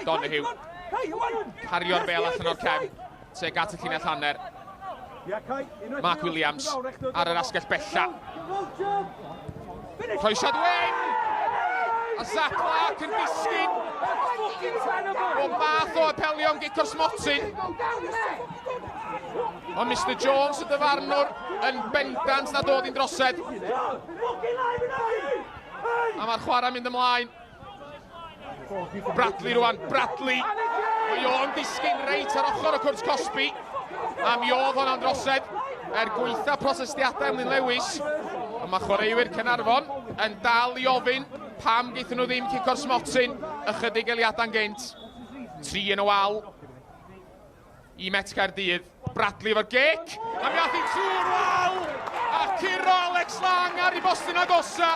Donahue. Cario'r bel allan o'r cefn. Tuag at y llinell hanner. Mark Williams ar yr asgell bella. Croesiad Wyn! A Zach Clark yn disgyn. O math o apelio am gic o'r smotyn. Ond Mr Jones y dyfarnwr yn bendant nad oedd hi'n drosedd. A mae'r chwarae mynd ymlaen. Bradley rwan, Bradley. Mae o'n disgyn reit ar ochr y cwrt cosbi. A mi oedd hwnna'n drosedd er gweitha protestiadau Emlyn Lewis. Ond mae chwaraewyr Caernarfon yn dal i ofyn pam gaethon nhw ddim cic o'r smotyn ychydig eiliadau'n gynt. 3 yn y wal. I Met Caerdydd. Bradley efo'r gic. A mi ath hi trwy'r wal! A curo Alex Lang ar ei bostyn agosa.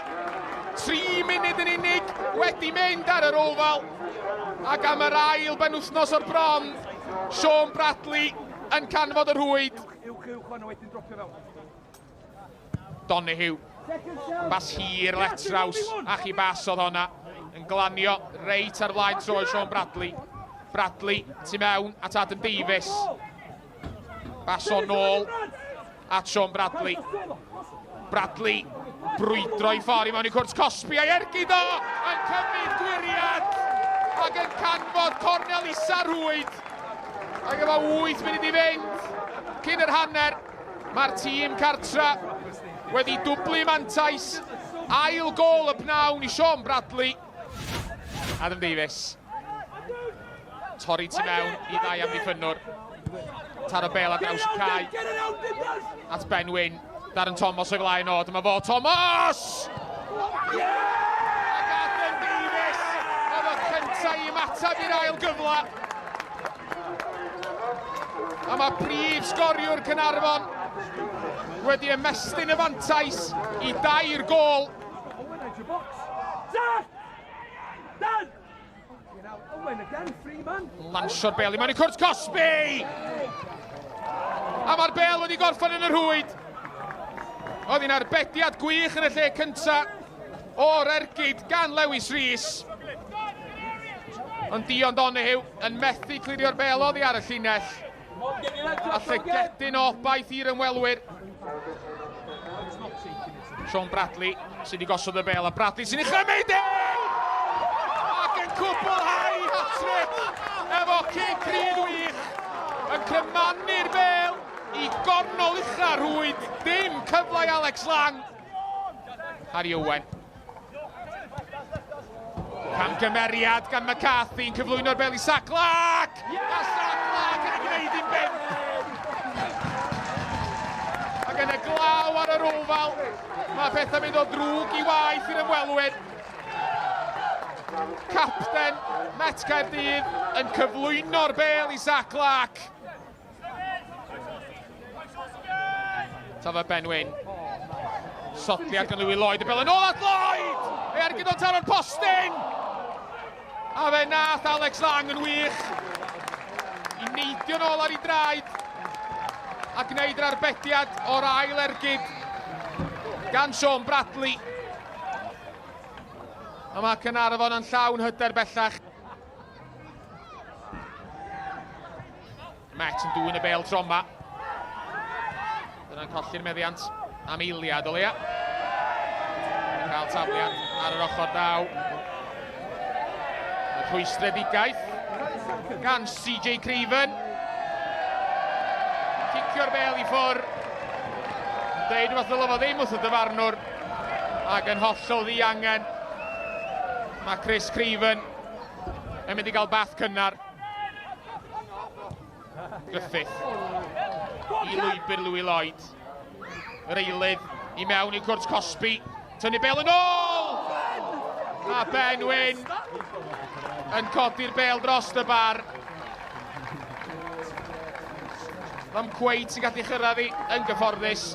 3 munud yn unig wedi mynd ar yr Oval. Ac am yr ail benwythnos o'r bron, Sean Bradley yn canfod y rhwyd. Donoghue. Bas hir letraws ac i bas oedd honna. Yn glanio reit ar flaen troed Sean Bradley. Bradley tu mewn at Adam Davies. Bas o nôl at Sean Bradley. Bradley brwydro i ffordd i mewn i cwrt cosbi a'i ergyd o yn cymryd gwyriad ac yn canfod cornel isa rhwyd. Ac efo 8 munud i fynd cyn yr hanner Mae'r tîm cartra wedi dwblu mantais. Ail gôl y pnawn i Sean Bradley. Adam Davies. Torri tu mewn i ddau amddiffynnwr. Taro bel ar draws y cae. At Ben Wyn. Darren Thomas o'i flaen o. Dyma fo, Thomas! Ac Adam Davies oedd y cyntaf i ymateb i'r ail gyfle. A mae prif sgoriwr Caernarfon wedi ymestyn y fantais i dair gôl. Lansio'r bel i mewn i cwrt cosbi! A mae'r bel wedi gorffen yn y rhwyd. Oedd hi'n arbediad gwych yn y lle cyntaf o'r ergyd gan Lewis Rees. Ond Dion Donoghue yn methu clirio'r bel oddi ar y llinell. A llygedyn o obaith i'r ymwelwyr. Sean Bradley sydd wedi gosod y bel, a Bradley sy'n ei chymryd e! Ac yn cwblhau hat-trick efo cic rydd wych. Yn cymannu'r bel i gornol ucha rhwyd. Dim cyfle i Alex Lang. Harry Owen. Camgymeriad gan McCarthy yn cyflwyno'r bel i Sac Clark! A Sac Clark yn ei gwneud i'n bump! Ac yn y glaw ar yr ofal, mae pethau'n mynd o ddrwg i waith i'r ymwelwyr. Capten Met Caerdydd yn cyflwyno'r bel i Sac Clark. Tafa Ben Wyn. Sodliad gan Louis Lloyd, y bel yn ôl at Lloyd! Ei ergyd o'n taro'r postyn! A fe nath Alex Lang yn wych i neidio nôl ar ei draed a gwneud yr arbediad o'r ail ergyd gan Sean Bradley. A mae Caernarfon yn llawn hyder bellach. Met yn dwyn y bel tro yma. Dyna'n colli'r meddiant am eiliad o leia. Cael tafliad ar yr ochr daw. Y rhwystredigaeth gan CJ Craven. Cicio'r bel i ffwr. Deud rhywbeth ddylai fo ddim wrth y dyfarnwr. Ac yn hollol ddiangen. Mae Chris Craven yn mynd i gael bath cynnar. Griffith i lwybr Louis Lloyd. Yr eilydd i mewn i cwrt cosbi. Tynnu bel yn ôl! A Ben Wyn yn codi'r bel dros y bar. Ddim cweit sy'n gallu chyrraedd hi yn gyfforddus.